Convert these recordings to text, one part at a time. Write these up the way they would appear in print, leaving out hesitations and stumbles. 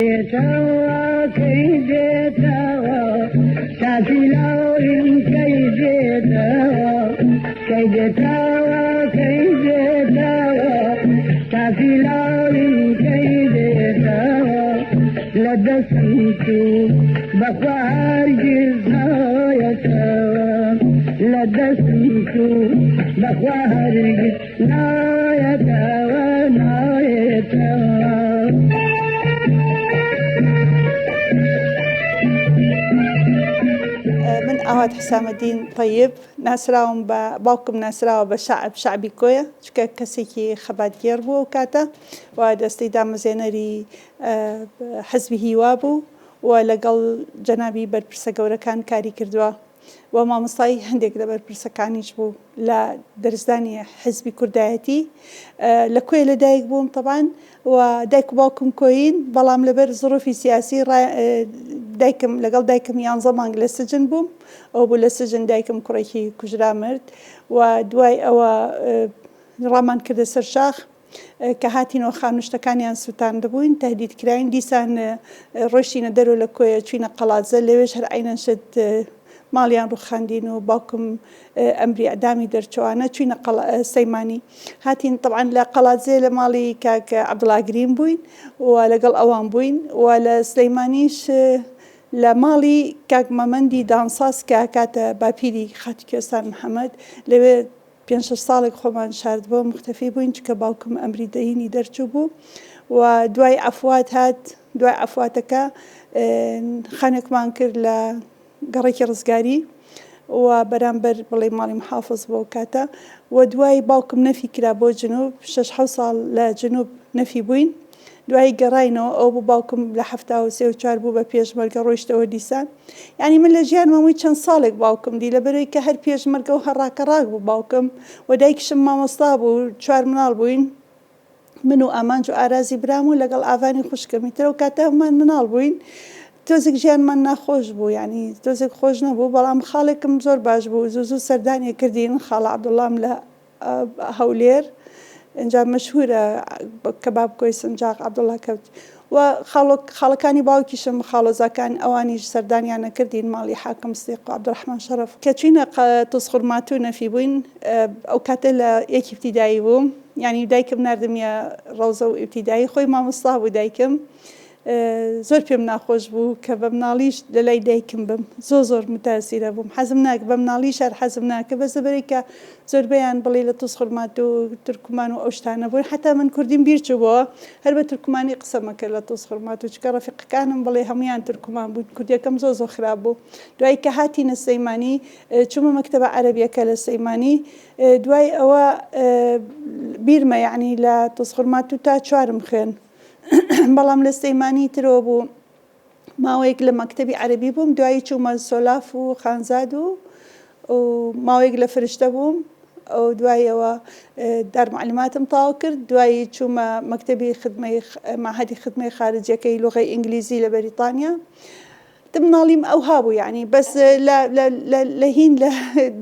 دێتەوە کەی دێتەوە شافی لاوین کەی دێتەوە کەی دێتەوە کەی دێتەوە شافی لاوین کەی دێتەوە لە دەستم چوو بەخوا هەرگیز نایەتەوە لە دەستم چوو بەخوا هەرگیز نایەتەوە نایەتەوە. من ئاوات حسامەدین تەیب ناسراوم بە باوکم ناسراوە بە شەعب شەعبی کۆیە چونکە کەسێکی خەباتگێڕ بوو ئەو کاتە و دەستەی دامەزێنەری حزبی هیوا بوو و لەگەڵ جەنابی بەرپرسە گەورەکان کاری کردووە. و مامۆستای هەندێک لە بەرپرسەکانیش بوو لە دەرسدانی حیزبی کوردایەتی. لە کۆیە لە دایک بووم تەبعەن و دایک و باوکم کۆیین، بەڵام لەبەر زروفی سیاسی دایکم لەگەڵ دایکم یانزە مانگ لە سجن بووم. ئەوە بوو لە سجن دایکم کوڕێکی کوژرا مرد و دوای ئەوە ڕامان کردە سەر شاخ. کە هاتینەوە خانوو شتەکانیان سوتاندبووین تەهدید کراین دیسان ڕۆیشتینە دەرەوە لە کۆیە چوینە قەڵادزە لەوێش هەر عەینەن شت ماڵیان ڕوخاندین و باوکم ئەمری ئەدامی دەرچوانە چوینە سەیمانی هاتین طبعا لە قەڵادزێ لە ماڵی کاک عەبدوڵاگرین بووین و لەگەڵ ئەوان بووین و لە سلەیمانیش لە ماڵی کاک مەمەندی دانساز کە کاتە باپیری خاتو کوێستان محەمەد لەوێ پێنج شەش ساڵێک خۆمان شاردبۆوە موختەفی بووین چونکە باوکم ئەمری دەینی دەرچووبوو و دوای عەفوات هات دوای عەفواتەکە خانێکمان کرد لە گەڕەکی ڕزگاری و بەرامبەر بڵێ ماڵی محافظ بۆ کاتە و دوای باوکم نەفی کرا بۆ جنوب شەش حەوت ساڵ لە جنوب نەفی بووین دوایی گەڕاینەوە ئەو بوو باوکم لە 73 و چوار بوو بە پێشمەرگە ڕۆیشتەوە دیسان یانی من لە ژیانم هەمووی چەند ساڵێک باوکم دی لەبەرەوەی کە هەر پێشمەرگە و هەر ڕاکەڕاک بوو باوکم و دایکیشم مامۆستا بوو چوار مناڵ بووین من و ئامانج و ئارازی برام و لەگەڵ ئاڤانی خوشکم ئیتر ئەو کاتە هەموومان مناڵ بووین تۆزێک ژیانمان ناخۆش بوو یانی تۆزێک خۆش نەبوو بەڵام خاڵێکم زۆر باش بوو زوو زوو سەردانی کردین خاڵە عەبدوڵڵام لە هەولێر ئینجا مەشهورە کەباب کۆی سنجاق عەبدوڵا کەوت و خاڵەکانی باوکیشم خاڵۆزاکان ئەوانیش سەردانیان نەکردین ماڵی حاکم سدیق و عەبدولڕەحمان شەڕەف کە چوینە طوزخورماتوو نەفی بووین ئەو کاتە لە یەک ئیبتیدایی بووم یانی دایکم ناردمیە ڕەوزە و ئیبتیدایی خۆی مامۆستا بوو دایکم زۆر پێم ناخۆش بوو کە بە مناڵیش لە لای دایکم بم زۆر زۆر متاسیرە بووم حەزم ناکرد بە مناڵیش هەر حەزم ناکرد بەس لەبەرەی کە زۆربەیان بڵێی لە توزخورماتوو تورکمان و ئەو شتانە بوون حەتا من کوردیم بیر چووبۆوە هەر بە تورکمانی قسەمە کرد لە توزخورماتوو چونکە ڕەفیقەکانم بڵێ هەموویان تورکمان بوون کوردیەکەم زۆر زۆر خراپ بوو دوایی کە هاتینە سلەیمانی چوومە مەکتەبە عەرەبیەکە لە سلەیمانی دوای ئەوە بیرمە یەعنی لە توزخورماتوو تا چوارم خوێن بەڵام لە سلەیمانی ترەوە بوو ماوەیەک لە مەکتەبی عەرەبی بووم دوایی چوومە سۆلاف و خانزاد و ماوەیەک لە فرشتە بووم ئەو دوایەوە دار معلماتم تەواو کرد دوایی چوومە مەکتەبی خدمەی مەعهەدی خدمەی خارجیەکەی لغەی ئینگلیزی لە بەریتانیا تە مناڵیم ئەوها بوو یانی بەس لە لە لە لە هین لە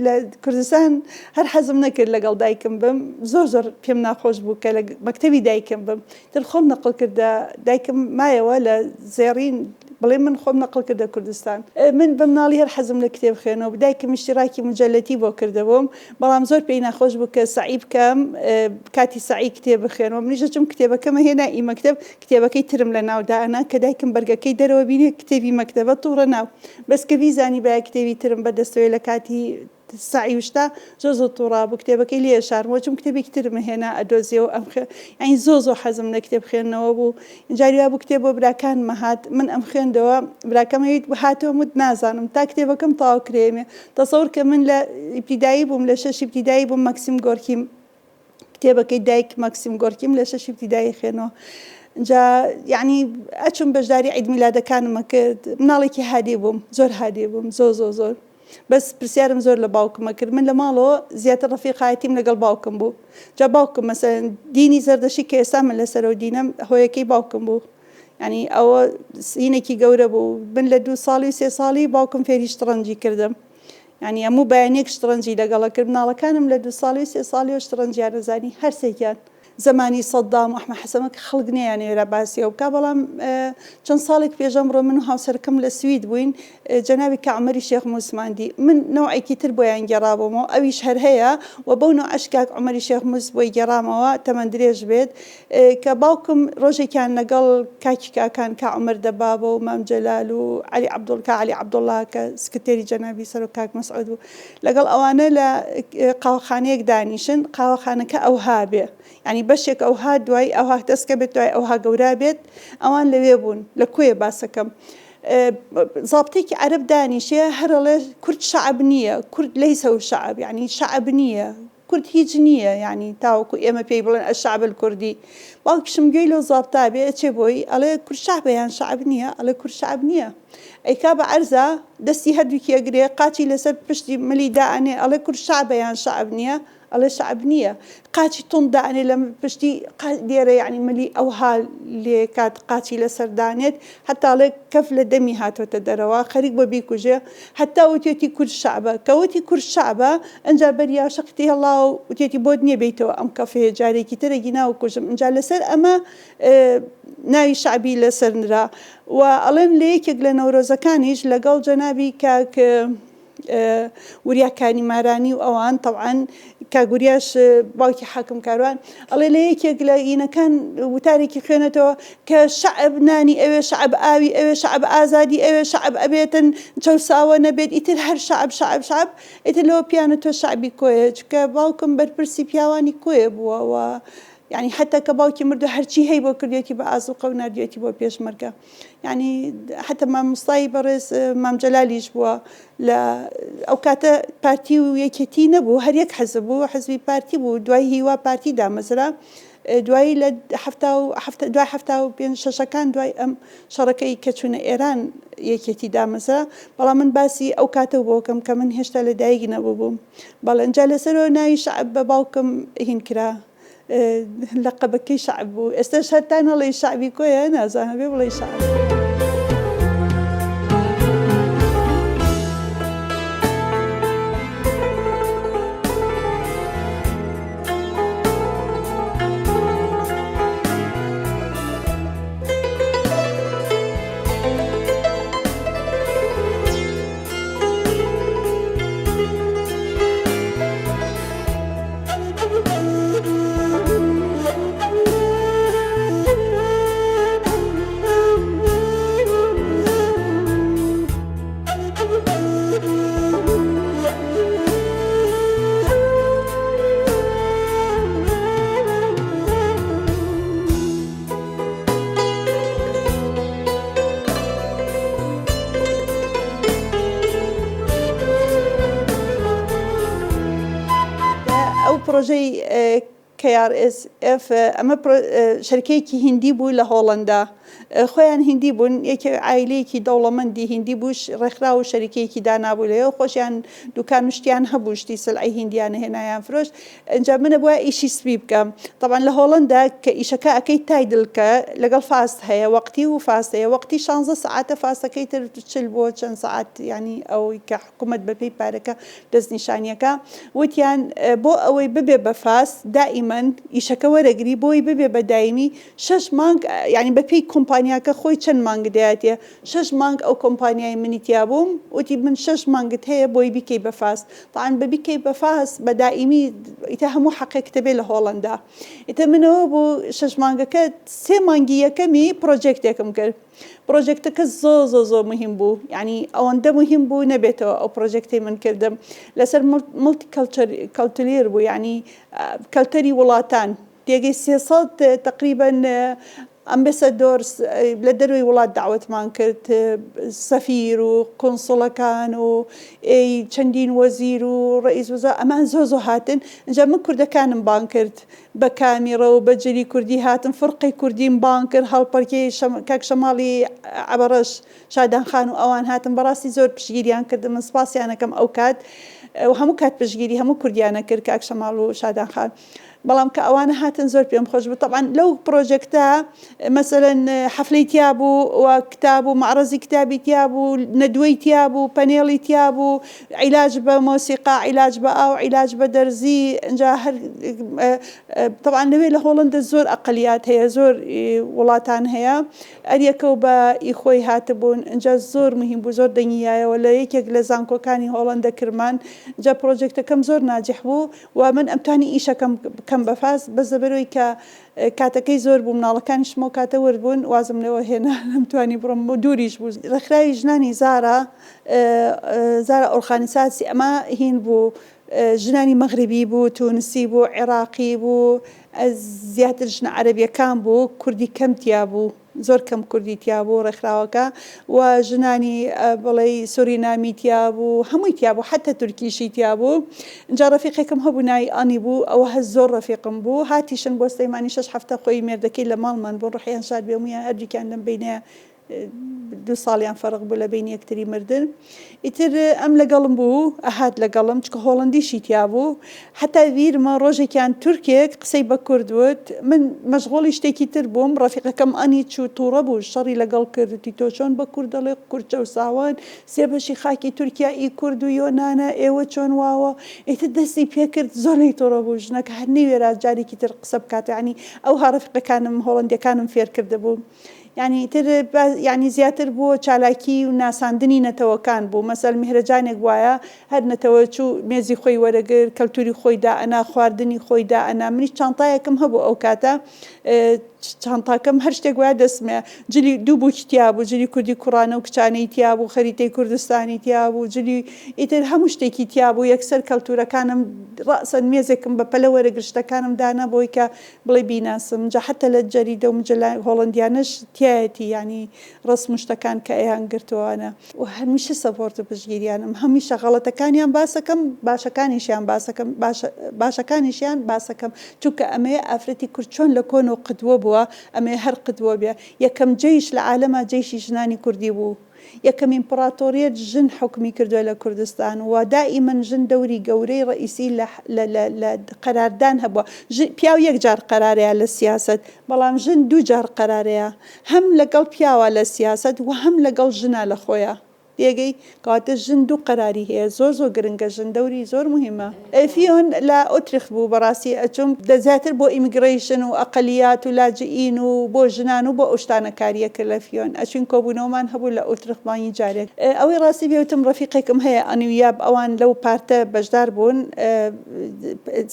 لە کوردستان هەر حەزم نەکرد لەگەڵ دایکم بم زۆر زۆر پێم ناخۆش بوو کە لە مەکتەبی دایکم بم تر خۆم نەقڵ کردە دایکم مایەوە لە زێڕین بڵێ من خۆم نەقڵ کردە کوردستان من بە مناڵی هەر حەزم لە کتێب خوێنەوە بوو دایکم ئیشتیراکی مجەلەتی بۆ کردبووم بەڵام زۆر پێی ناخۆش بوو کە سەعی بکەم کاتی سەعی کتێب بخوێنەوە منیش دەچم کتێبەکەمە هێنا ئی مەکتەب کتێبەکەی ترم لە ناو دائەنا کە دایکم بەرگەکەی دەرەوە بینێ کتێبی مەکتەبە توڕە ناو بەس کە بیزانیبایە کتێبی ترم بە دەستەوەی لە کاتی سەعی و شتا زۆر زۆر توڕا بوو کتێبەکەی لێ ئەشارمەوە چون کتێبێکی ترم هێنا ئەدۆزیەوە ئەم خوێ یانی زۆر زۆر حەزم لە کتێب خوێندنەوە بوو جاری وا بوو کتێب بۆ براکانم هات من ئەم خوێندەوە براکەم ئەویت هاتەوە وت نازانم تا کتێبەکەم تەواو کرێمێ تەسەور کە من لە ئیبتیدایی بووم لە شەش ئیبتیدایی بووم مەکسیم گۆرکیم کتێبەکەی دایک ماکسیم گۆرکیم لە شەش ئیبتیدایی خوێنەوە جا یعنی ئەچوم بەشداری عید میلادەکانم ئەکرد مناڵێکی هادی بووم زۆر هادی بووم زۆر زۆر زۆر بەس پرسیارم زۆر لە باوکم ئەکرد من لە ماڵەوە زیاتر ڕەفیقایەتیم لەگەڵ باوکم بوو جا باوکم مەسەلەن دینی زەردەشی کە ئێستا من لەسەرەوە دینم هۆیەکەی باوکم بوو یعنی ئەوە سینێکی گەورە بوو من لە دوو ساڵی و سێ ساڵی باوکم فێری شتڕەنجی کردم یانی هەموو بەیانیەک شتڕەنجی لەگەڵ ئەکرد مناڵەکانم لە دوو ساڵی و سێ ساڵیەوە شتڕەنجیان ئەزانی هەرسێکیان. زەمانی سەدام و ئەحمەد حەسەمە کە خەڵک نەیانەوێرا باسی ئەو بکا بەڵام چەند ساڵێک پێش ئەمڕۆ من و هاوسەرەکەم لە سوید بووین جەنابی کاک عومەری شێخ موسمان دی من نەوعێکی تر بۆیان گێڕابوومەوە ئەویش هەر هەیە و بەو نەوعەش کاک عومەری شێخ موس بۆی گێڕامەوە تەمەن درێژ بێت کە باوکم ڕۆژێکیان لەگەڵ کاکی کاکان کا عومەر دەبابە و مام جەلال و عەلی عەبدوڵ کا عەلی عەبدوڵڵا کە سکرتێری جەنابی سەرۆک کاک مەسعود بوو لەگەڵ ئەوانە لە قاوەخانەیەک دانیشن قاوەخانەکە ئەوها بێ یانی بەشێک ئەوها دوای ئەوها تەسکە بێت دوای ئەوها گەورا بێت ئەوان لەوێ بوون لە کوێ باسەکەم زابتێکی عەرەب دانیشێ هەرەڵێ کورد شەعب نییە کورد لەیسە و شەعب یعنی شەعب نییە کورد هیچ نییە یعنی تاوەکو ئێمە پێی بڵێن الشعب الکردی باوکیشم گوێی لەو زابتا بێ ئەچێ بۆی ئەڵێ کورد شەعبە یان شەعب نییە ئەڵێ کورد شەعب نییە ئەیکا بە عەرزا دەستی هەردووکی ئەگرێ قاچی لەسەر پشتی ملی دائەنێ ئەڵێ کورد شەعبە یان شەعب نییە ئەڵێ شەعب نییە قاچی توند دائەنێ لە پشتی لێرە یانی ملی ئەوها لێ کات قاچی لەسەر دانێت هەتا ئەڵێ کەف لە دەمی هاتۆتە دەرەوە خەریک بۆ بیکوژێ هەتا وتێتی کورد شەعبە کە وتی کورد شەعبە ئەنجا بەریا شەقی هێڵاوە وتێتی بۆت نییە بێیتەوە ئەم کەفەیە جارێکی تر ئەگینا وکوژم ئینجا لەسەر ئەمە ناوی شەعبی لەسەر نرا و ئەڵێن لە یەکێک لە نەورۆزەکانیش لەگەڵ جەنابی کاک وریا کانی مارانی و ئەوان تەبعەن کاک وریاش باوکی حاکم کاروان ئەڵێ لە یەکێک لە ئینەکان وتارێکی خوێنێتەوە کە شەعب نانی ئەوێ شەعب ئاوی ئەوێ شەعب ئازادی ئەوێ شەعب ئەبێتن چەوساوە نەبێت ئیتر هەر شەعب شەعب شەعب ئیتر لەوە پیانە تۆ شەعبی کۆیە چونکە باوکم بەرپرسی پیاوانی کۆیە بووە و یعنی حتا کە باوکی مردو هەرچی هەی بۆ کردێتی بە ئازوقە و ناردوێتی بۆ پێشمەرگە یانی حتا مامۆستای بەڕێز مام جەلالیش بووە لە ئەو کاتە پارتی و یەکێتی نەبوو هەر یەک حەزب بوو حەزبی پارتی بوو دوای هیوا پارتی دامەزرا دوایی لە دوای 75 شەشەکان دوای ئەم شەڕەکەی کە چوونە ئێران یەکێتی دامەزرا بەڵام من باسی ئەو کاتە بۆکەم کە من هێشتا لە دایک نەبوو بووم بەڵێ ئینجا لەسەرەوە ناوی شەعب بە باوکم هین کرا لەقەبەکەی شەعب بوو ئێستاش هەر تا نەڵێی شەعبی کۆیە نازانم بێ بڵێی شەعب. ئەو پرۆژەی KRSF ئەمە شەرکەیەکی هیندی بوو لە هۆڵەندا خۆیان هیندی بوون یەکێ عایلەیەکی دەوڵەمەندی هیندی بووش ڕێکخراو و شەریکەیەکی دانابوو لەوێ خۆشیان دوکان و شتیان هەبوو شتی سلعەی هیندیان هێنایان فرۆشت ئینجا من ئەبوایە ئیشی سپی بکەم تەبعەن لە هۆڵەندا کە ئیشەکە ئەکەی tijdelijk ە لەگەڵ vast هەیە وەقتی و vast هەیە وەقتی شانزە سەعاتە vast ەکەی تر 40 بۆ چەند سەعات یانی ئەوەی کە حکومەت بەپێی پارەکە دەستنیشانیەکە وتیان بۆ ئەوەی ببێ بە vast دائیمەن ئیشەکە وەرەگری بۆی ببێ بە دایمی شەش مانگ یانی بەپێی کۆمپانیاکە خۆی چەند مانگ دەیاتێ شەش مانگ ئەو کۆمپانیای منی تیا بووم وتی من شەش مانگت هەیە بۆی بیکەی بە vast تەعەن بە بیکەی بە vast بە دائیمی ئیتر هەموو حەقێکت ئەبێ لە هۆڵەندا ئیتر من ئەوە بوو شەش مانگەکە سێ مانگی یەکەمی پرۆجێکتێکم کرد پرۆجێکتەکە زۆ زۆ زۆ مهم بوو یعنی ئەوەندە مهم بوو نەبێتەوە ئەو پرۆجێکتەی من کردم لەسەر multi کەلتولیر بوو یعنی کەلتەری وڵاتان تێگەی 300 تقریبا ambassadors لە دەرەوەی وڵات دەعوەتمان کرد، سەفیر و کونسوڵەکان و ئەی چەندین وەزیر و ڕەئیس وزا ئەمان زۆر زۆر هاتن، ئینجا من کوردەکانم بانگ کرد بە کامیڕە و بە جلی کوردی هاتن، فرقەی کوردیم بانگ کرد، هەڵپەرکێی کاک شەماڵی عەبەڕەش، شادان خان و ئەوان هاتن، بەڕاستی زۆر پشتگیریان کردم، من سپاسیان ئەکەم ئەو کات و هەموو کات پشتگیری هەموو کوردیان ئەکرد کاک شەماڵ و شادان خان. بەڵام کە ئەوانە هاتن زۆر پێم خۆش بوو تەبعەن لەو پرۆژێکتە مەسەلەن حەفلەی تیا بوو و کتاب و مەعرەزی کتابی تیا بوو نەدوەی تیا بوو پەنێڵی تیا بوو عیلاج بە مۆسیقا عیلاج بە ئاو عیلاج بە دەرزی ئینجا هەر تەبعەن لەوێ لە هۆڵەندە زۆر ئەقەلیات هەیە زۆر وڵاتان هەیە ئەریەکەو بە ئی خۆی هاتبوون ئینجا زۆر مهم بوو زۆر دەنگی یایەوە لە یەکێک لە زانکۆکانی هۆڵەندە کرمان جا پرۆجێکتەکەم زۆر ناجح بوو و من ئەمتوانی ئیشەکەم بکەم بە فاز بەس لەبەرئەوەی کە کاتەکەی زۆر بوو مناڵەکانیشم ئەو کاتە ورد بوون وازم لەوە هێنا نەمتوانی بڕۆم و دووریش بوو ڕێکخراوی ژنانی زارا زارا ئۆرخانیساسی ئەمە هین بوو ژنانی مەغریبی بوو، تونسی بوو، عێراقی بوو، زیاتر ژنە عەرەبیەکان بوو، کوردی کەم تیا بوو، زۆر کەم کوردی تیا بوو ڕێکخراوەکە و ژنانی بڵێی سورینامی تیا بوو، هەمووی تیا بوو، حەتا تورکیشی تیا بوو. ئینجا ڕەفیقێکم هەبوو ناوی ئانی بوو، ئەوە هەر زۆر ڕەفیقم بوو، هاتیشن بۆ سلێمانی شەش هەفتە خۆی مێردەکەی لە ماڵمان بوون، ڕوحیان شاد بێ، هەموویان هەردووکیان لەم بەینەیا دوو ساڵیان فەرق بوو لە بەینی یەکتری مردن ئیتر ئەم لەگەڵم بوو ئەهات لەگەڵم چکە هۆڵندیشی تیا بوو حتا بیرمە ڕۆژێکیان تورکێک قسەی بە کورد وت من مەشغوڵی شتێکی تر بووم ڕەفیقەکەم ئەنی چوو تووڕە بوو شەڕی لەگەڵ کرد وتی تۆ چۆن بە کورد دەڵێ کورد چەوساوەن سێ بەشی خاکی تورکیا ئی کورد و یۆنانە ئێوە چۆن واوە ئیتر دەستی پێکرد زۆر لێی توڕە بوو ژنەکە هەر نەیوێرا جارێکی تر قسە بکات یانی ئەوها ڕەفیقەکانم هۆڵندیەکانم فێر کردبوو. یانی تر یانی زیاتر بۆ چالاکی و ناساندنی نەتەوەکان بوو مەسەل میهرەجانێک وایە هەر نەتەوە چوو مێزی خۆی وەرەگر کەلتوری خۆی دائەنا خواردنی خۆی دائەنا منیش چانتایەکم هەبوو ئەو کاتە چانتاکەم هەر شتێک وایە دەستمێ جلی دوو بووکی تیا بوو جلی کوردی کوڕانە و کچانەی تیا بوو خەریتەی کوردستانی تیا بوو جلی ئیتر هەموو شتێکی تیا بوو یەکسەر کەلتورەکانم ڕەسەن مێزێکم بە پەلە وەرەگر شتەکانم دانا بۆی کە بڵێی بیناسم جا حەتا لە جەریدە و مجەلە هۆڵەندیانەش تیایەتی یانی ڕەسم و شتەکان کە ئەیان گرتوانە. و هەمیشە support و پشتگیریانم هەمیشە غەڵەتەکانیان باسەکەم باشەکانیشیان باسەکەم باشە باشەکانیشیان باسەکەم چونکە ئەمەیە ئافرەتی کورد چۆن لە کۆنەوە قدوە بووە ئەمەیە هەر قدوە بێ یەکەم جەیش لە عالەما جەیشی ژنانی کوردی بوو. یەکەم ئیمپڕاتۆریەت ژن حوکمی کردوە لە کوردستان و دائیمەن ژن دەوری گەورەی ڕەئیسی لە لە لە لە قەراردان هەبوە ژ پیاو یەک جار قەرارەیە لە سیاسەت بەڵام ژن دوو جار قەرارەیە هەم لەگەڵ پیاوە لە سیاسەت و هەم لەگەڵ ژنا لە خۆیا تێگەی کەواتە ژن دوو قەراری هەیە زۆر زۆر گرنگە ژن دەوری زۆر موهیمە. فیۆن لە ئۆتریخت بوو بەڕاستی ئەچووم زیاتر بۆ immigration و ئەقەلیات و لاجئین و بۆ ژنان و بۆ ئەو شتانە کاری ئەکرد لە فیۆن ئەچوین کۆبوونەوەمان هەبوو لە ئۆتریخت مانگی جارێک ئەوەی ڕاستی بێ وتم ڕەفیقێکم هەیە ئەنی و یاب ئەوان لەو پارتە بەشدار بوون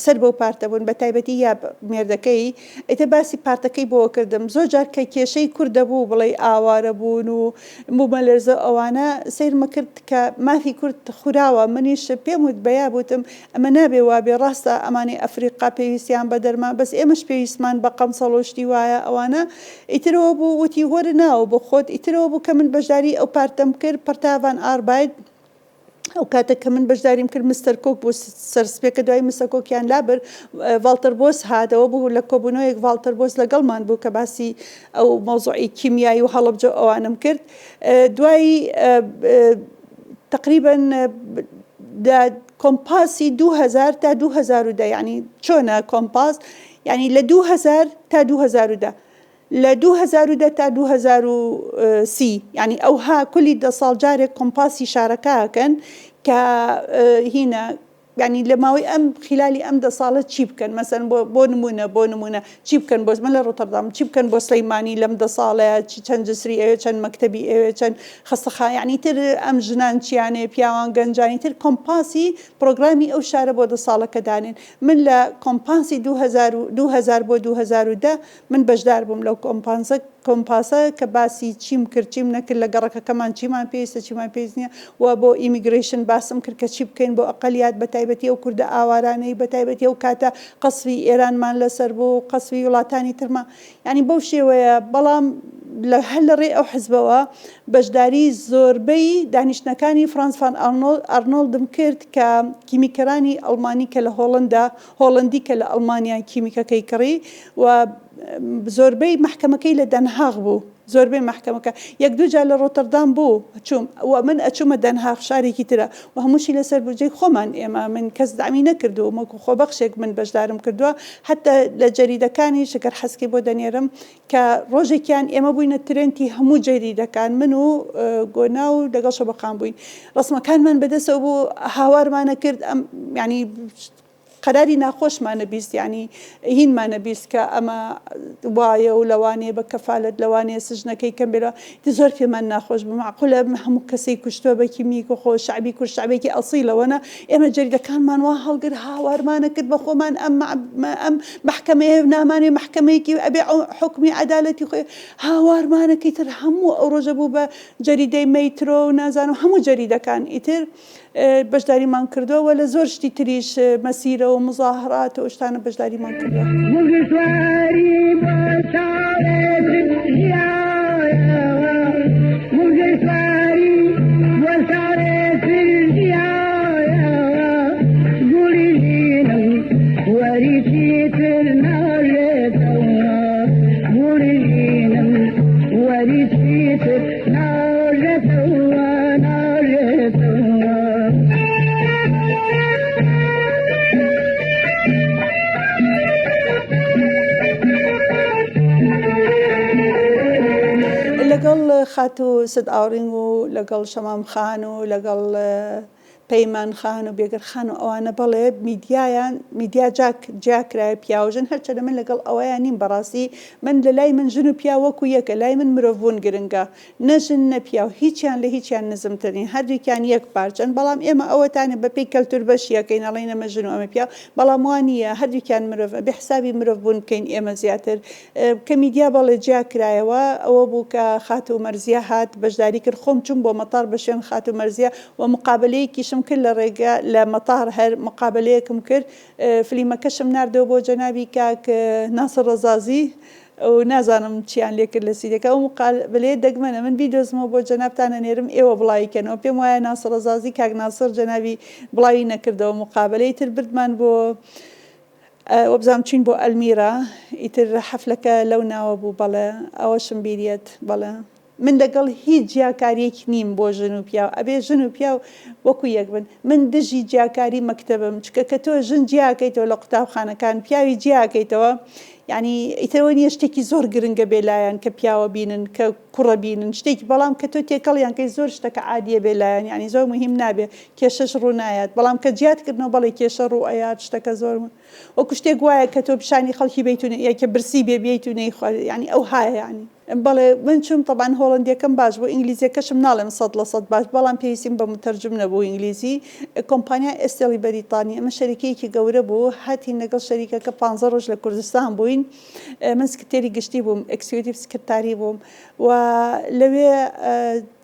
سەر بەو پارتە بوون بە تایبەتی یاب مێردەکەی ئیتر باسی پارتەکەی بۆ کردم زۆر جار کە کێشەی کورد دەبوو بڵێی ئاوارە بوون و بوومەلەرزە و ئەوانە سەیرمە کرد کە مافی کورد خوراوە منیش پێم وت بە یاب وتم ئەمە نابێ وابێ ڕاستە ئەمانەی ئەفریقا پێویستیان بە دەرمان بەس ئێمەش پێویستمان بە قەمسەڵ و شتی وایە ئەوانە ئیترەوە بوو وتی وەرە ناوە بۆ خۆت ئیترەوە بوو کە من بەشداری ئەو پارتەم کرد پەرتاڤان ئارباید ئەو کاتە کە من بەشداریم کرد مستەر کۆک بوو سەرسپێکە دوای مستەر کۆکیان لابرد ڤاڵتەر بۆس هاتەوە بوو لە کۆبوونەوەیەک ڤاڵتەر بۆس لەگەڵمان بوو کە باسی ئەو مەوزوعی کیمیایی و هەڵەبجە و ئەوانم کرد دوای تقریبا لە کۆمپاسی 2000 تا 2010 یعنی چۆنە کۆمپاس یعنی لە 2000 تا 2010 لە 2010 تا 2030 یعنی ئەوها کولی دە ساڵ جارێک کۆمپاسی شارەکە ئەکەن کە هینە یانی لە ماوەی ئەم خیلالی ئەم دە ساڵە چی بکەن مەسەن بۆ بۆ نمونە بۆ نمونە چی بکەن بۆ من لە ڕۆتەردام چی بکەن بۆ سلەیمانی لەم دە ساڵەیە چی چەند جسری ئەوێ چەند مەکتەبی ئەوێ چەند خەستەخانە یانی تر ئەم ژنان چیانێ پیاوان گەنجانی تر کۆمپاسی پرۆگرامی ئەو شارە بۆ دە ساڵەکە دانێن من لە کۆمپاسی 2000 2000 بۆ 2010 من بەشدار بووم لەو کۆمپانسە کۆمپاسە کە باسی چیم کرد چیم نەکرد لە گەڕەکەکەمان چیمان پێویستە چیمان پێویست نییە و بۆ immigration باسم کرد کە چی بکەین بۆ ئەقەلیات بە تایبەتی ئەو کوردە ئاوارانەی بە تایبەتی ئەو کاتە قەسفی ئێرانمان لەسەر بوو قەسفی وڵاتانی ترمان یانی بەو شێوەیە بەڵام لە هەر لە ڕێی ئەو حزبەوە بەشداری زۆربەی دانیشتنەکانی فرانز فان ئارنۆڵدم کرد کە کیمیکەرانی ئەڵمانی کە لە هۆڵندا هۆڵندی کە لە ئەڵمانیا کیمیکەکەی کڕی و زۆربەی مەحکەمەکەی لە دەنهاغ بوو زۆربەی مەحکەمەکە یەک دوو جار لە ڕۆتەردام بوو چووم و من ئەچوومە دەنهاغ شارێکی ترە و هەمووشی لەسەر بودجەی خۆمان ئێمە من کەس دەعمی نەکردووم وەکو خۆبەخشێک من بەشدارم کردووە حەتتا لە جەریدەکانیش گەر حەزکەی بۆ دەنێرم کە ڕۆژێکیان ئێمە بووینە ترێنتی هەموو جەریدەکان من و گۆنا و لەگەڵ شەبەقان بووین ڕەسمەکانمان بەدەستەوە بوو هاوارمانە کرد ئەم یانی. قەراری ناخۆشمانە 20 یعنی هینمانە 20 کە ئەمە وایە و لەوانەیە بە کەفالەت لەوانەیە سجنەکەی کەم بێ ئیتر زۆر پێمان ناخۆش بوو مەعقولە هەموو کەسەی کوشتوە بە کیمیک و خۆ شەعبی کورد شەعبێکی ئەسیلە وەنا ئێمە جەریدەکانمان وا هەڵگر هاوارمانە کرد بە خۆمان ئەم ئەم مەحکەمەیە نامانێ مەحکەمەیەکی ئەبێ حوکمی عەدالەتی خۆی هاوارمانە کە ئیتر هەموو ئەو ڕۆژە بوو بە جەریدەی مەیترۆ و نازانم هەموو جەریدەکان ئیتر بەشداریمان کردووە و لە زۆر شتی تریش مەسیرە و مزاهرات و ئەو شتانە بەشداریمان کردووە. لەگەڵ خاتوو سد ئاورینگ و لەگەڵ شەمام خان و لەگەڵ پەیمان خان و بێگەر خان و ئەوانە بەڵێ میدیایان میدیا جاک جیا کرایە پیاو ژن هەرچەندە من لەگەڵ ئەوەیان نیم بەڕاستی من لە لای من ژن و پیاو وەکو یەکە لای من مرۆڤ بوون گرنگە نە ژن نە پیاو هیچیان لە هیچیان نزمتر نین هەردووکیان یەک پارچەن بەڵام ئێمە ئەوەتانە بەپێی کەلتور بەشی ئەکەین ئەڵێین ئەمە ژن و ئەمە پیاو بەڵام وا نییە هەردووکیان مرۆڤ ئەبێ حسابی مرۆڤ بوون بکەین ئێمە زیاتر کە میدیا بەڵێ جیا کرایەوە ئەوە بوو کە خاتوو مەرزیە هات بەشداری کرد خۆم چووم بۆ مەتار بە شوێن خاتوو مەرزیە و مقابەلەیەکیشم کرد لە ڕێگە لە مەتار هەر مقابەلەیەکم کرد فلیمەکەشم ناردەوە بۆ جەنابی کاک ناسر ڕەزازی و نازانم چیان لێ کرد لە سیدەکە ئەو مقابەلەیە دەگمەنە من بیدۆزمەوە بۆ جەنابتان ئەنێرم ئێوە بڵاوی کەنەوە پێم وایە ناسر ڕەزازی کاک ناسر جەنابی بڵاوی نەکردەوە مقابەلەی تر بردمان بۆ وەبزانم چوین بۆ ئەلمیرا ئیتر حەفلەکە لەو ناوە بوو بەڵێ ئەوەشم بیریەت بەڵێ من لەگەڵ هیچ جیاکاریەک نیم بۆ ژن و پیاو ئەبێ ژن و پیاو وەکو یەک بن من دژی جیاکاری مەکتەبم چکە کە تۆ ژن جیاکەیتەوە لە قوتابخانەکان پیاوی جیاکەیتەوە یعنی ئیترەوە نییە شتێکی زۆر گرنگە بێ لایەن کە پیاوە بینن کە کوڕە بینن شتێکی بەڵام کە تۆ تێکەڵیان کەی زۆر شتەکە عادیە بێ لایەن یعنی زۆر مهم نابێ کێشەش ڕوو نایات بەڵام کە جیات کردنەوە بەڵێ کێشە ڕوو ئەیات شتەکە زۆر وەکو شتێک وایە کە تۆ پیشانی خەڵکی بیت و یەکێ برسی بێ بیت و نەیخوارد یعنی ئەو هایە یعنی بەڵێ من چووم تەبعەن هۆڵەندیەکەم باش بوو ئینگلیزیەکەشم ناڵێم 100% باش بەڵام پێویستیم بە متەرجم نەبوو ئینگلیزی کۆمپانیای ئێستێڵی بەریتانی ئەمە شەریکەیەکی گەورە بوو هاتین لەگەڵ شەریکەکە 15 ڕۆژ لە کوردستان بووین من سکرتێری گشتی بووم executive secretary بووم و لەوێ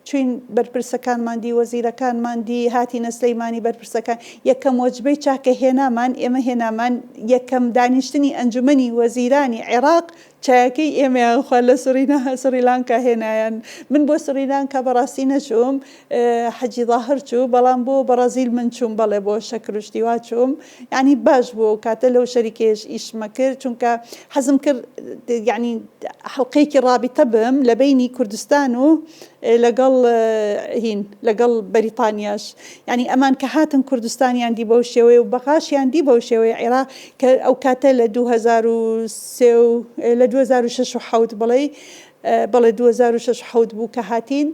چوین بەرپرسەکانمان دی وەزیرەکانمان دی هاتینە سلیمانی بەرپرسەکان یەکەم وەجبەی چا کە هێنامان ئێمە هێنامان یەکەم دانیشتنی ئەنجومەنی وەزیرانی عێراق چایەکەی ئێمەیان خوارد لە سرینا سریلانکا هێنایان من بۆ سریلانکا بەڕاستی نەچووم حەجی ظاهر چوو بەڵام بۆ بەڕازیل من چووم بەڵێ بۆ شەکر و شتی وا چووم یعنی باش بوو ئەو کاتە لەو شەریکەیەش ئیشمە کرد چونکە حەزم کرد یعنی حەڵقەیەکی ڕابیتە بم لە بەینی کوردستان و لەگەڵ هین لەگەڵ بەریتانیاش یعنی ئەمان کە هاتن کوردستانیان دی بەو شێوەیە و بەغاشیان دی بەو شێوەیە عێراق کە ئەو کاتە لە 2003 و لە 2006 و حەوت بڵێ بەڵێ 2006 حەوت بوو کە هاتین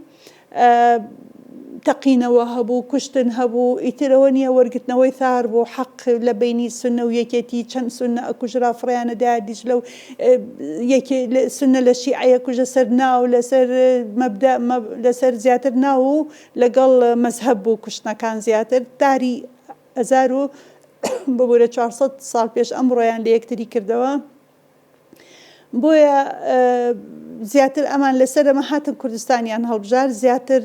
تەقینەوە هەبوو، کوشتن هەبوو، ئیتر ئەوە نییە وەرگرتنەوەی ثار بوو، حەق لە بەینی سوننە و یەکێتی چەند سوننە ئەکوژرا فڕێیان ئەدایە دیجلە و یەکێ سوننە لە شیعەیە کوژە سەر ناو لەسەر مەبدە لەسەر زیاتر ناو و لەگەڵ مەزهەب بوو کوشتنەکان زیاتر تاری هەزار و ببورە 400 ساڵ پێش ئەمڕۆیان لە یەکتری کردەوە. بۆیە زیاتر ئەمان لەسەر ئەمە هاتن کوردستانیان هەڵبژارد زیاتر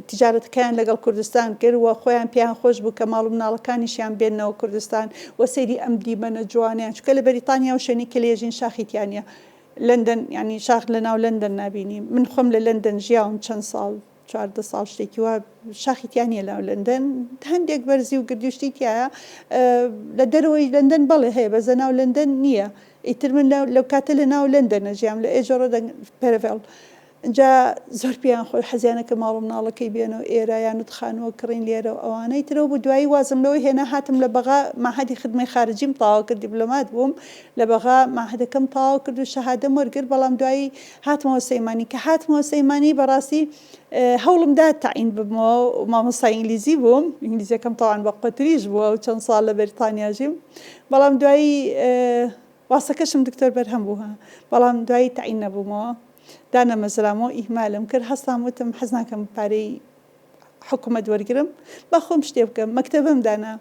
تجارەتەکەیان لەگەڵ کوردستان کرد و خۆیان پێیان خۆش بوو کە ماڵ و مناڵەکانیشیان بێننەوە کوردستان و سەیری ئەم دیمەنە جوانیان چونکە لە بەریتانیا و شوێنی کە لێژین شاخی تیا نییە لەندەن یانی شاخ لە ناو لەندەن نابینی من خۆم لە لەندەن ژیاوم چەند ساڵ 14 ساڵ شتێکی وا شاخی تیا نییە لەناو لەندەن هەندێک بەرزی و گردی و شتی تایە لە دەرەوەی لەندەن بەڵێ هەیە بەس لەناو لەندەن نییە ئیتر من لەو کاتە لە ناو لەندەن نەژیام لە ئێجۆرە پێرڤێڵ. جا زۆر پێیان خۆش حەزیانە کە ماڵ و مناڵەکەی بێنەوە ئێرە یان وت خانووە کڕین لێرە و ئەوانەی ترەوە بوو دوایی وازم لەوە هێنا هاتم لە بەغا مەعهەدی خدمەی خارجیم تەواو کرد دیبلۆمات بووم لە بەغا مەعهەدەکەم تەواو کرد و شەهادەم وەرگرت بەڵام دوایی هاتمەوە سەیمانی کە هاتمەوە سەیمانی بەڕاستی هەوڵم دا تەعین ببمەوە مامۆستای ئینگلیزی بووم ئینگلیزیەکەم تەوان بە قوتریش بووە و چەند ساڵ لە بەریتانیا ژیم بەڵام دوایی واسەکەشم دکتۆر بەرهەم بوو ها بەڵام دوایی تەعین نەبوومەوە دانەمەزرامەوە ئیهمالم کرد هەستام وتم حەز ناکەم پارەی حکومەت وەرگرم با خۆم شتێ بکەم مەکتەبم دانا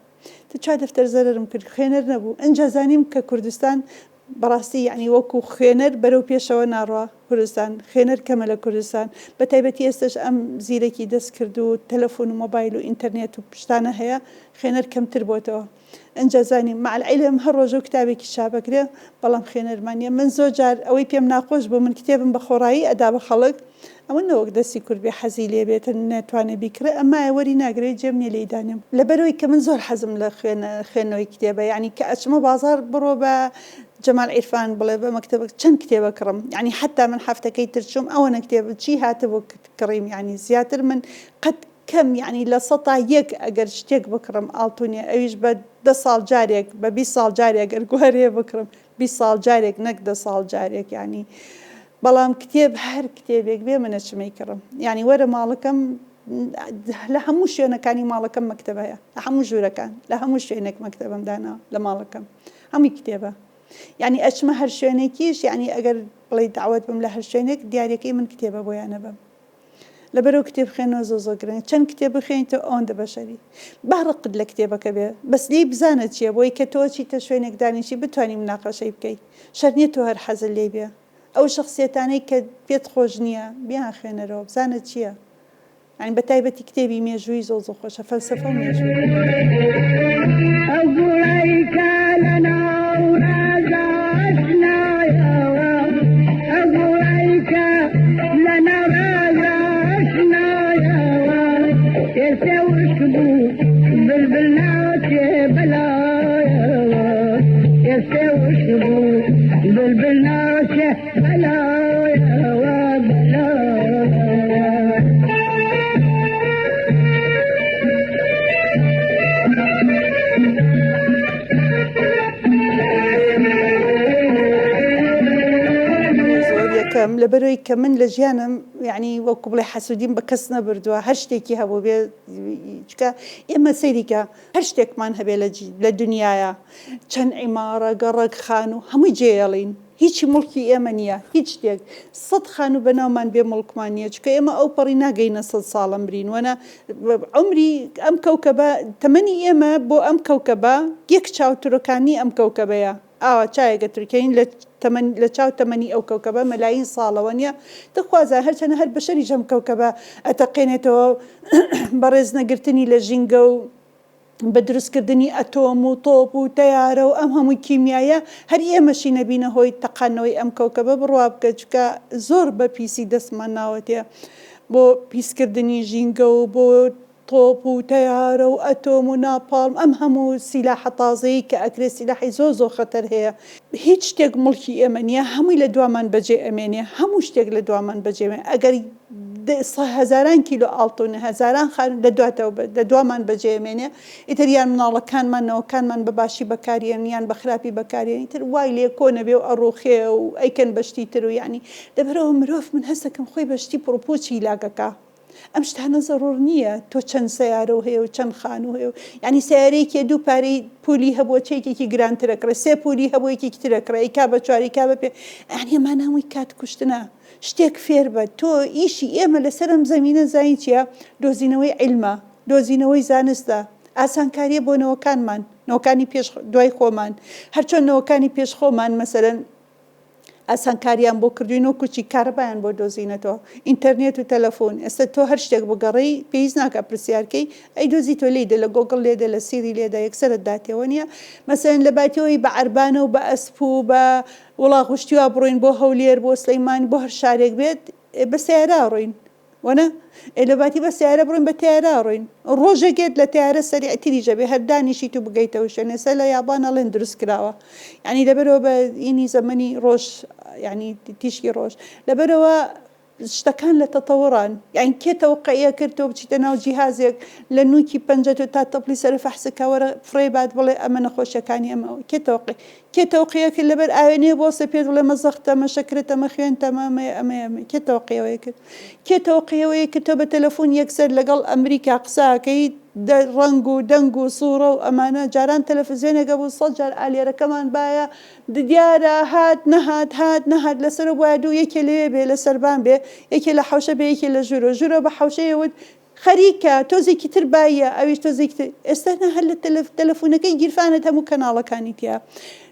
تە چوار دەفتەر زەرەرم کرد خوێنەر نەبوو ئنجا زانیم کە کوردستان بەڕاستی یەعنی وەکو خوێنەر بەرەو پێشەوە ناڕوا کوردستان خوێنەر کەمە لە کوردستان بە تایبەتی ئێستەش ئەم زیرەکی دەست کرد و تەلەفۆن و مۆبایل و ئینتەرنێت و شتانە هەیە خوێنەر کەمتر بۆتەوە ئنجا زانیم مع العلم هەر ڕۆژەو کتابێکی چاپ ئەکرێ بەڵام خوێنەرمان نیە من زۆر جار ئەوەی پێم ناخۆش بوو من کتێبم بە خۆڕایی ئەدا بە خەڵک ئەوە نەوەک دەستی کورد بێ حەزی لێ بێت نەتوانێ بیکڕێ ئەمایە وەری ناگرێ جێم نیە لێی دانێم لەبەرئەوەی کە من زۆر حەزم لە خوێندنەوەی کتێبە یانی کە ئەچمە بازاڕ بڕۆ بە جەمال عیرفان بڵێ بە مەکتەبە چەند کتێب ئەکڕم یانی حەتا من هەفتەکەی تر چووم ئەوەنە کتێب چی هاتبوو کڕیم یانی زیاتر من قەت کەم یانی 1% ئەگەر شتێک بکڕم ئاڵتونیە ئەویش بە دە ساڵ جارێک بە 20 ساڵ جارێک ئەگەر گوارەیە بکڕم 20 ساڵ جارێک نەک دە ساڵ جارێک یانی بەڵام کتێب هەر کتێبێک بێ من ئەچم ئەیکڕم یانی وەرە ماڵەکەم لە هەموو شوێنەکانی ماڵەکەم مەکتەب هەیە لە هەموو ژوورەکان لە هەموو شوێنێک مەکتەبم داناوە لە ماڵەکەم هەمووی کتێبە یانی ئەچمە هەر شوێنێکیش یانی ئەگەر بڵێی دەعوەت بم لە هەر شوێنێک دیارەکەی من کتێبە بۆیانە بەم لەبەرئەوە کتێب خوێندنەوە زۆر زۆر گرنگە چەند کتێب بخوێنیتەوە ئەوەندە بەشەری با ڕقت لە کتێبەکە بێ بەس لێی بزانە چیە بۆی کە تۆ چیتە شوێنێک دانیشی بتوانی مناقەشەی بکەی شەرت نیە تۆ هەر حەزت لێی بێ ئەو شەخسیەتانەی کە پێت خۆش نیە بیان خوێنەرەوە بزانە چیە یانی بە تایبەتی کتێبی مێژوویی زۆر زۆر خۆشە فەلسەفە و مێژوو. ئەو گوڵەی کە لە ناو ڕازا ئاشنایەوە ئەو گوڵەی کە لە ناو ڕازا ئاشنایەوە ئێستێ وشک بوو بلبل ناچێ بەلایەوە ئێستێ وشک بوو بلبل ناچێ بەلایەوە بەلایەوە. زۆر یەکەم لەبەرەوەی کە من لە ژیانم یعنی وەکو بڵێ حەسوودیم بە کەس نەبردووە هەر شتێکی هەبوو بێ چکە ئێمە سەیریکە هەر شتێکمان هەبێ لە دنیاە چەند عیماڕە گەڕەک خانوو هەمووی جێیەڵین هیچی موڵکی ئێمە نییە هیچ شتێک سەت خانوو بەناومان بێ موڵکمان نییە چونکە ئێمە ئەوپەڕی ناگەینە سەت ساڵە مرین وەنە عومری ئەم کەوکەبە تەمەنی ئێمە بۆ ئەم کەوکەبە یەک چاو ترۆکانی ئەم کەوکەبەیە ئاوا چاوێکە ترکێین لە تەمەن لە چاو تەمەنی ئەو کەوکەبە مەلاین ساڵەوە نییە دەخوازە هەرچەنە هەر بەشەریش ئەم کەوکەبە ئەتەقێنێتەوە بەڕێز نەگرتنی لە ژینگە و بە دروستکردنی ئەتۆم و تۆپ و تەیارە و ئەم هەموو کیمیایە هەر ئێمەشی نەبینە هۆی تەقاندنەوەی ئەم کەوکەبە بڕوا بکە چونکە زۆر بە پیسی دەستمان ناوەتێ بۆ پیسکردنی ژینگە و بۆ تۆپ و تەیارە و ئەتۆم و ناپاڵم ئەم هەموو سیلاحە تازەیەی کە ئەکرێ سیلاحی زۆر زۆر خەتەر هەیە هیچ شتێک موڵکی ئێمە نیە هەمووی لە دوامان بەجێ ئەمێنێ هەموو شتێک لە دوامان بەجێ ئەگەر هەزاران کیلۆ ئاڵتون هەزاران خانوو لە دواتەوە لە دوامان بەجێ ئەمێنێ ئیتر یان مناڵەکانمان نەوەکانمان بە باشی بەکاریێن یان بە خراپی بەکاریێن ئیتر وای لێ کۆ نەبێ و ئەڕوخێ و ئەیکەن بە شتی تر و یانی لەبەرئەوە مرۆڤ من هەستەکەم خۆی بە شتی پڕوپوچ هیلاک ئەکا. ئەم شتانە زەڕوڕ نییە تۆ چەند سەیارە و هەیە و چەند خانوو هەیە و یعنی سەیارەیەکی دوو پارەی پولی هەبووە چێکێکی گرانتر ئەکڕێ سێ پولی هەبوو یەکێکی تر ئەکڕێ ئەیکا بە چوار ئەیکا بە پێ یعنی ئەمانە هەمووی کات کوشتنە شتێک فێر بە تۆ ئیشی ئێمە لەسەر ئەم زەمینە زانی چییە دۆزینەوەی عیلمە دۆزینەوەی زانستە ئاسانکاریە بۆ نەوەکانمان نەوەکانی پێش دوای خۆمان هەرچۆن نەوەکانی پێش خۆمان مەسەلەن ئاسانکاریان بۆ کردوین وەکو چی کارەبایان بۆ دۆزینەتەوە ئینتەرنێت و تەلەفۆن ئێستا تۆ هەر شتێک بگەڕێی پێویست ناکا پرسیارکەی ئەی دۆزیتەوە لێی دە لە گۆگڵ لێدە لە سیری لێدە یەکسەرت داتێوە نیە مەسەلەن لە باتیەوەی بە عەربانە و بە ئەسپ و بە وڵاغ و شتی وا بڕۆین بۆ هەولێر بۆ سلەیمانی بۆ هەر شارێک بێت بە سەیارە ئەڕۆین وەنە؟ ئێ لەباتی بە سەیارە بڕۆین بە تەیارە ئەڕۆین. ڕۆژێک یەت لە تەیارە سەریعتریش ئەبێ هەر دانیشیت و بگەیتەوە شوێن. ئێستا لە یابان ئەڵێن دروست کراوە. یانی لەبەرئەوە بە ئینی زەمەنی ڕۆژ یانی تیشکی ڕۆژ. لەبەرئەوە. شتەکان لە تەتەوڕان یانی کێ تەوقعی ئەکرد تۆ بچیتە ناو جیهازێک لە نوکی پەنجە تۆ تا تەپڵی سەرە فەحسک کا وەرە فڕێ بات بڵێ ئەمە نەخۆشیەکانی ئەمە کێ تەوقعی کێ تەوقعی ئەکرد لەبەر ئاوێنەیە بۆسێ پێت بڵێ مە زەختە مە شەکرەتە مە خوێنتە مە ئەمەیە ئەمەیە ئەمەیە کێ تەوقعی ئەوەی کرد کێ تەوقعی ئەوەی کرد تۆ بە تەلەفون یەکسەر لەگەڵ ئەمریکا قسە ئەکەی دە ڕەنگ و دەنگ و سوڕە و ئەمانە جاران تەلەفزیۆنێک هەبوو سەد جار ئالێرەکەمان بایە دیارە هات نەهات هات نەهات لەسەرەوە بوایە دوو یەکێ لەوێ بێ لە سەربان بێ یەکێ لە حەوشە بێ یەکێ لە ژوورۆ ژوورۆ بە حەوشەیە وت خەریکە تۆزێکی تر باییە ئەویش تۆزێکی تر ئێستا نا هەر لە تەلەف تەلەفونەکەی گیرفانت هەموو کەناڵەکانی تیا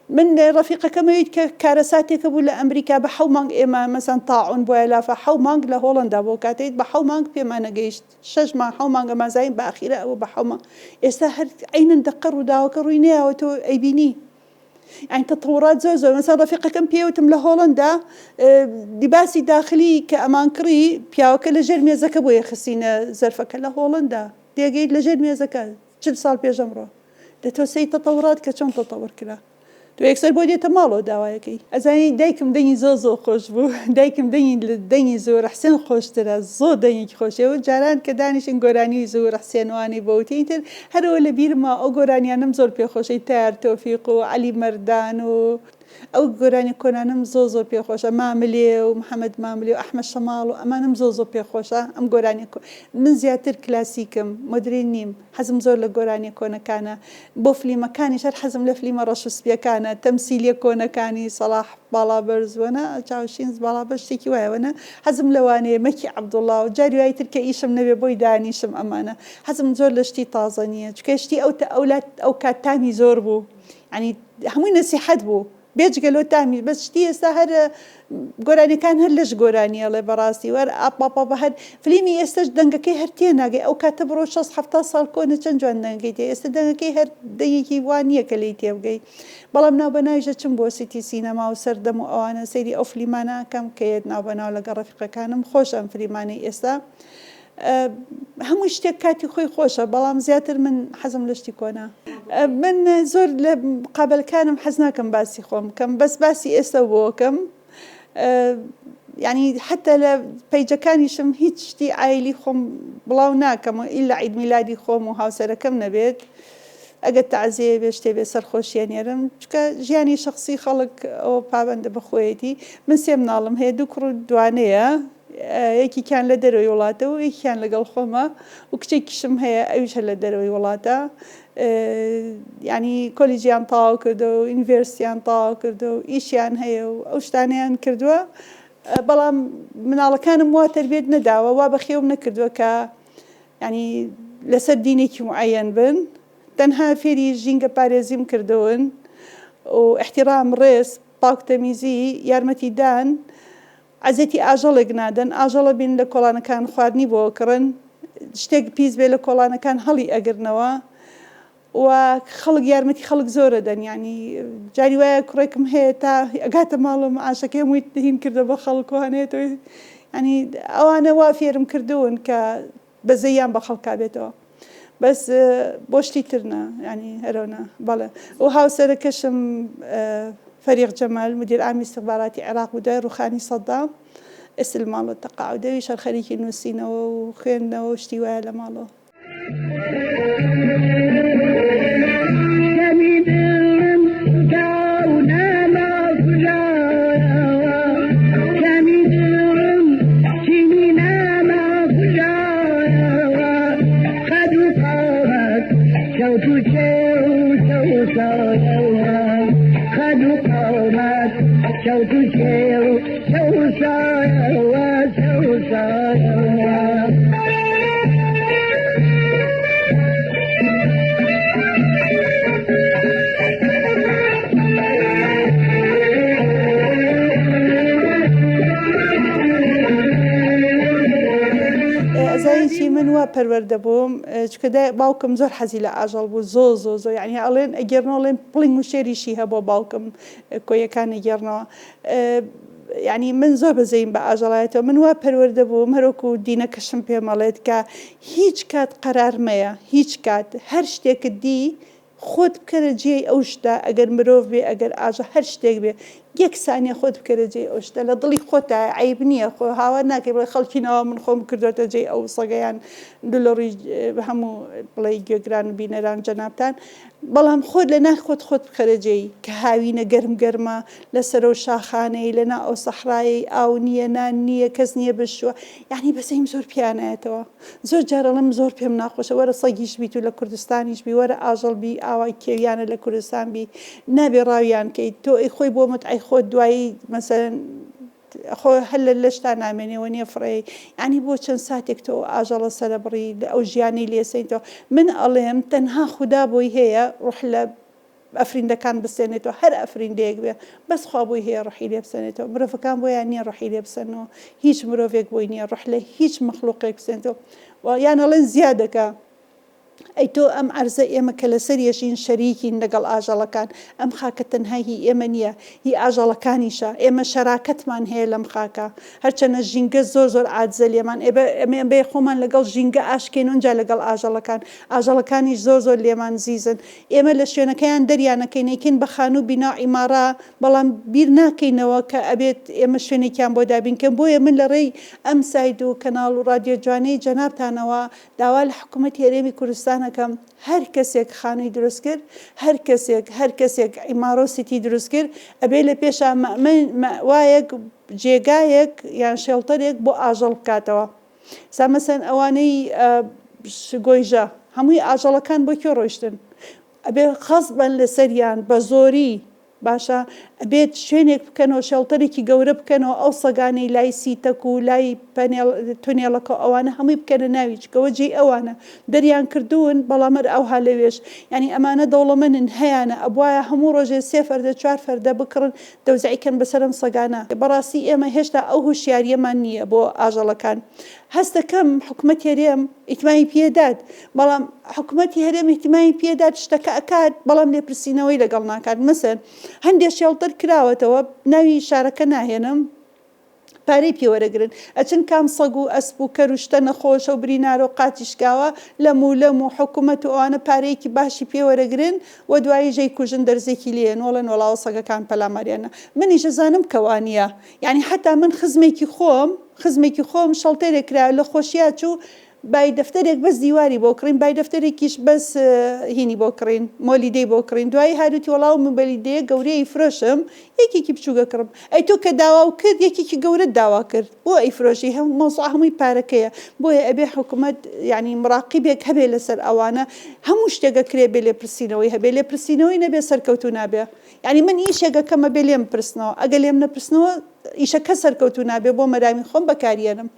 من ڕەفیقەکەم ئەویت کە کارەساتێکە بوو لە ئەمریکا بە حەو مانگ ئێمە مەسەن تاعون بوایە لافا حەو مانگ لە هۆڵەندا بۆ کاتێت بە حەو مانگ پێمانەگەیشت شەش مانگ حەو مانگ ئەمانزانین بە ئەخیرە ئەوە بە حەو مانگ ئێستا هەر عەینەن دەقە ڕووداوەکە ڕووی نەیاوە تۆ ئەیبینی یانی تەتەوڕات زۆر زۆر مەسەن ڕەفیقەکەم پێی وتم لە هۆڵەندا لیباسی داخلی کە ئەمان کڕی پیاوەکە لە ژێر مێزەکە بۆیە خستینە زەرفەکە لە هۆڵەندا تێگەیت لە ژێر مێزەکە چل ساڵ پێش ئەمڕۆ دە تۆ سەی تەتەوڕات کە چۆن تەتەوڕ کرا تۆ یەکسەر بۆ دێتە ماڵەوە داوایەکەی. ئەزانی دایکم دەنگی زۆر زۆر خۆش بوو دایکم دەنگی لە دەنگی زهور حسێن خۆشترە زۆر دەنگێکی خۆشە و جاران کە دانیشین گۆرانی زهور حسێن وانی بۆ وتین ئیتر هەرەوە لە بیرم ماوە ئەو گۆرانیانەم زۆر پێ خۆشە تەیار تۆفیق و عەلی مەردان و ئەو گۆرانی کۆنانەم زۆر زۆر پێ خۆشە ماملێ و محەمەد ماملێ و ئەحمەد شەماڵ و ئەمانەم زۆر زۆر پێ خۆشە ئەم گۆرانی من زیاتر کلاسیکم مۆدرین نیم حەزم زۆر لە گۆرانیە کۆنەکانە بۆ فلیمەکانیش هەر حەزم لە فلیمە ڕەش و سپیەکانە تەمسیلیە کۆنەکانی سەڵاح باڵابەرز وەنا چاوشینز باڵابەرز شتێکی وایە وەنا حەزم لەوانەیە مەکی عەبدوڵا و جاری وای تر کە ئیشم نەبێ بۆی دانیشم ئەمانە حەزم زۆر لە شتی تازە نییە چونکە شتی ئەو ئەولا ئەو کات تامی زۆر بوو یانی هەمووی نەسیحەت بوو بێجگە لۆ تامی بەس شتی ئێستا هەر گۆرانیەکان هەر لەش گۆرانی ئەڵێ بەڕاستی وەر ئاپاپاپا هەر فلیمی ئێستاش دەنگەکەی هەر تێناگەی ئەو کاتە بڕۆ شەست حەفتا ساڵ کۆنە چەند جوان دەنگەکەی تێ ئێستا دەنگەکەی هەر دەنگێکی وا نییە کە لێی تێبگەی بەڵام ناوبەناویش ئەچم بۆ سیتی سینەما و سەردەم و ئەوانە سەیری ئەو فلیمانە ئەکەم کە یەت ناوبەناو لەگەڵ ڕەفیقەکانم خۆشە ئەم فلیمانەی ئێستا هەموو شتێک کاتی خۆی خۆشە بەڵام زیاتر من حەزم لە شتی کۆنە. من زۆر لە قابلەکانم حەز ناکەم باسی خۆم بکەم بەس باسی ئێستا بۆکەم یعنی حتا لە پەیجەکانیشم هیچ شتی عایلی خۆم بڵاو ناکەم و ئیلا عید میلادی خۆم و هاوسەرەکەم نەبێت ئەگەر تەعزیەیە بێ شتێ بێ سەرخۆشیە نێرم چونکە ژیانی شخصی خەڵک ئەوە پابەندە بە خۆیەتی من سێ مناڵم هەیە دوو کوڕ و دوانەیە یەکێکیان لە دەرەوەی وڵاتە و یەکیان لەگەڵ خۆمە و کچێکیشم هەیە ئەویش هەر لە دەرەوەی وڵاتە یعنی کۆلیجیان تەواو کردو و یونیڤێرسیان تەواو کردو و ئیشیان هەیە و ئەو شتانەیان کردووە بەڵام مناڵەکانم وا تەربیەت نەداوە وا بەخێوم نەکردووە کە یعنی لەسەر دینێکی معەیەن بن تەنها فێری ژینگە پارێزیم کردوون و احترام ڕێز پاک تەمیزی یارمەتیدان عەزێتی ئاژەڵێک نادەن، ئاژەڵە بین لە کۆڵانەکان خواردنی بۆ ئەکڕن، شتێک پیس بێ لە کۆڵانەکان هەڵی ئەگرنەوە و خەڵک یارمەتی خەڵک زۆر ئەدەن یانی جاری وایە کوڕێکم هەیە تا ئەگاتە ماڵەوە معاشەکەی هەمووی هین کردە بە خەڵک و هەنێتەوە یانی ئەوانە وا فێرم کردوون کە بەزەییان بە خەڵکا بێتەوە بەس بۆ شتی تر نا یانی هەرەونا بەڵێ و هاوسەرەکەشم فەریق جەمال مدیر عامی استخباراتی عێراق بوو دوای ڕوخانی سەدام ئێستا لە ماڵەوە تەقاعودە ئەویش هەر خەریکی نووسینەوە و خوێندنەوە و شتی وایە لە ماڵەوە. ئەزانی چی من وا پەروەردە بووم چونکە دای باوکم زۆر حەزی لە ئاژەڵ بوو زۆر زۆر زۆر یعنی ئەڵێن ئەگێڕنەوە ئەڵێن پڵنگ و شێریشی هەبووە باوکم کۆیەکان ئەگێڕنەوە یعنی من زۆر بەزەیم بە ئاژەڵایەتەوە من وا پەروەردە بووم هەروەکو دینەکەشم پێم ئەڵێت کە هیچ کات قەرار مەیە هیچ کات هەر شتێکت دی خۆت بکەرە جێی ئەو شتە ئەگەر مرۆڤ بێ ئەگەر ئاژە هەر شتێک بێ. یەک سانیە خۆت بکەرە جێی ئەو شتە لە دڵی خۆتایە عەیب نییە خۆ هاوار ناکەی بڵێ خەڵکی ناوە من خۆم کردۆتە جێی ئەو سەگە یان دلۆڕی هەموو بڵێی گوێگران و بینەران جەنابتان بەڵام خۆت لە ناخ خۆت خۆت بخەرە جێی کە هاوینە گەرم گەرمە لەسەر ئەو شاخانەی لە ناو ئەو سەحرایەی ئاو نییە نان نییە کەس نییە بشوە یانی بەزەیم زۆر پیانایەتەوە زۆر جار ئەڵێم زۆر پێم ناخۆشە وەرە سەگیش بیت و لە کوردستانیش بی وەرە ئاژەڵ بی ئاوا کێویانە لە کوردستان بی نابێ ڕاویان کەیت تۆ ئەی خۆی بۆ متعەی خۆت دوایی مەسەلەن خۆ هەر لە لەشتا نامێنێ وە نیە فڕێی یانی بۆ چەند ساتێک تۆ ئەو ئاژەڵە سەرەبڕی لە ئەو ژیانەی لێسەیتەوە من ئەڵێم تەنها خودا بۆی هەیە ڕوح لە ئەفریندەکان بسێنێتەوە هەر ئەفریندەیەک بێ بەس خوا بۆی هەیە ڕوحی لێ بسەنێتەوە مرۆڤەکان بۆیان نیە ڕوحی لێ بسەنەوە هیچ مرۆڤێک بۆی نیە ڕوح لە هیچ مەخلوقێک بسێنێتەوە یان ئەڵێن زیادەکە ئەی تۆ ئەم عەرزە ئێمە کە لەسەری ئەژین شەریکین لەگەڵ ئاژەڵەکان، ئەم خاکە تەنها هی ئێمە نییە، هی ئاژەڵەکانیشە، ئێمە شەراکەتمان هەیە لەم خاکە، هەرچەنە ژینگە زۆر زۆر عاجزە لێمان، ئێمە ئەبێ خۆمان لەگەڵ ژینگە ئاشکەین ئونجا لەگەڵ ئاژەڵەکان، ئاژەڵەکانیش زۆر زۆر لێمان زیزن، ئێمە لە شوێنەکەیان دەریانەکەین ئەیکەین بە خانوو بینا و عیماڕە، بەڵام بیر ناکەینەوە کە ئەبێت ئێمە شوێنێکیان بۆ دابین کەین، بۆیە من لە ڕێی ئەم سایت و کەناڵ و ڕادیۆ جوانەی جەنابتانەوە داوا لە حکومەتی هەرێمی کوردستان ئەکەم هەر کەسێک خانووی دروست کرد هەر کەسێک هەر کەسێک عیمارە و سیتی دروست کرد ئەبێ لە پێشا مەئمن مەئوایەک جێگایەک یان shelter ێک بۆ ئاژەڵ بکاتەوە سا مەسەن ئەوانەی گۆیژە هەمووی ئاژەڵەکان بۆ کوێ ڕۆیشتن ئەبێ خەسبەن لەسەریان بە زۆری باشە ئەبێت شوێنێک بکەنەوە shelter ێکی گەورە بکەنەوە ئەو سەگانەی لای سیتەک و لای پەنێڵ تونێڵەکە و ئەوانە هەمووی بکەنە ناوی چونکە ئەوە جێی ئەوانە دەریان کردوون بەڵام هەر ئەوها لەوێش یانی ئەمانە دەوڵەمەنن هەیانە ئەبوایە هەموو ڕۆژێ سێ فەردە چوار فەردە بکڕن تەوزیعی کەن بەسەر ئەم سەگانە بەڕاستی ئێمە هێشتا ئەو هۆشیاریەمان نییە بۆ ئاژەڵەکان هەستەکەم حکومەتی هەرێم ئیتمامی پێدات بەڵام حکومەتی هەرێم ئیهتیمامی پێدات شتەکە ئەکات بەڵام لێپرسینەوەی لەگەڵ ناکات مەسەن هەندێ shelter کراوەتەوە ناوی شارەکە ناهێنم پارەی پێوەرەگرن ئەچن کام سەگ و ئەسپ و کەر و شتە نەخۆشە و برینارە و قاچی شکاوە لەم و لەم و حکومەت و ئەوانە پارەیەکی باشی پێوەرەگرن و دوایی ژەی کوژن دەرزێکی لێن وەڵێن وەڵاوە سەگەکان پەلاماریان نا منیش ئەزانم کە وانیە یانی حەتا من خزمێکی خۆم خزمێکی خۆم shelter ێک کرایە لە خۆشیا چوو بای دەفتەرێک بەس دیواری بۆ کڕین بای دەفتەرێکیش بەس هینی بۆ کڕین مۆلیدەی بۆ کڕین دوایی هاروتی وەڵا ئەو مۆلیدەیە گەورەیە ئەیفرۆشم یەکێکی بچووک ئەکڕم ئەی تۆ کە داواو کرد یەکێکی گەورەت داوا کرد بۆ ئەیفرۆشی هەم مەوزوع هەمووی پارەکەیە بۆیە ئەبێ حکومەت یانی مڕاقیبێک هەبێ لەسەر ئەوانە هەموو شتێک ئەکرێ بێ لێپرسینەوەی هەبێ لێپرسینەوەی نەبێ سەرکەوتوو نابێ یانی من ئیشێک ئەکەم ئەبێ لێم بپرسنەوە ئەگەر لێم نەپرسنەوە ئیشەکە سەرکەوتوو نابێ بۆ مەرامی خۆم بەکاریەنم.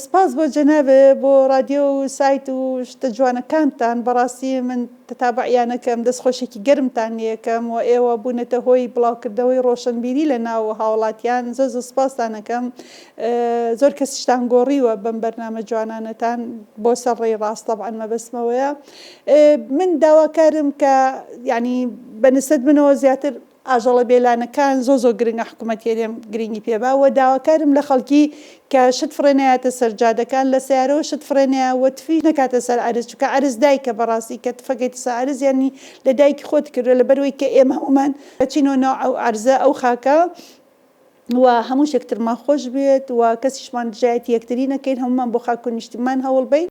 سپاس بۆ جەنابت بۆ ڕادیۆ و سایت و شتە جوانەکانتان بەڕاستی من تەتابعیانەکەم دەست خۆشێکی گەرمتان لێکەم و ئێوە بوونەتە هۆی بڵاوکردنەوەی ڕۆشنبیری لە ناو هاوڵاتیان زۆر زۆر سپاستان ئەکەم زۆر کەسیشتان گۆڕیوە بەم بەرنامە جوانانەتان بۆ سەر ڕێی ڕاست تەبعەن مەبەستم ئەوەیە من داواکارم کە یانی بە نسبەت منەوە زیاتر ئاژەڵە بێلانەکان زۆر زۆر گرنگە حکومەتی هەرێم گرنگی پێ با وە داواکارم لە خەڵکی کە شت فڕێ نەیاتە سەر جادەکان لە سەیارەوە شت فڕێ نەیا وە تفیش نەکاتە سەر عەرز چونکە عەرز دایکە بەڕاستی کە تفەکەیتە سەر عەرز یانی لە دایکی خۆت کردوە لەبەرئەوەی کە ئێمە هەموومان ئەچینەوە ناو ئەو عەرزە ئەو خاکە و هەموو یەکترمان خۆش بوێت و کەسیشمان دژایەتی یەکتری نەکەین هەموومان بۆ خاک و نیشتیمان هەوڵ بەین.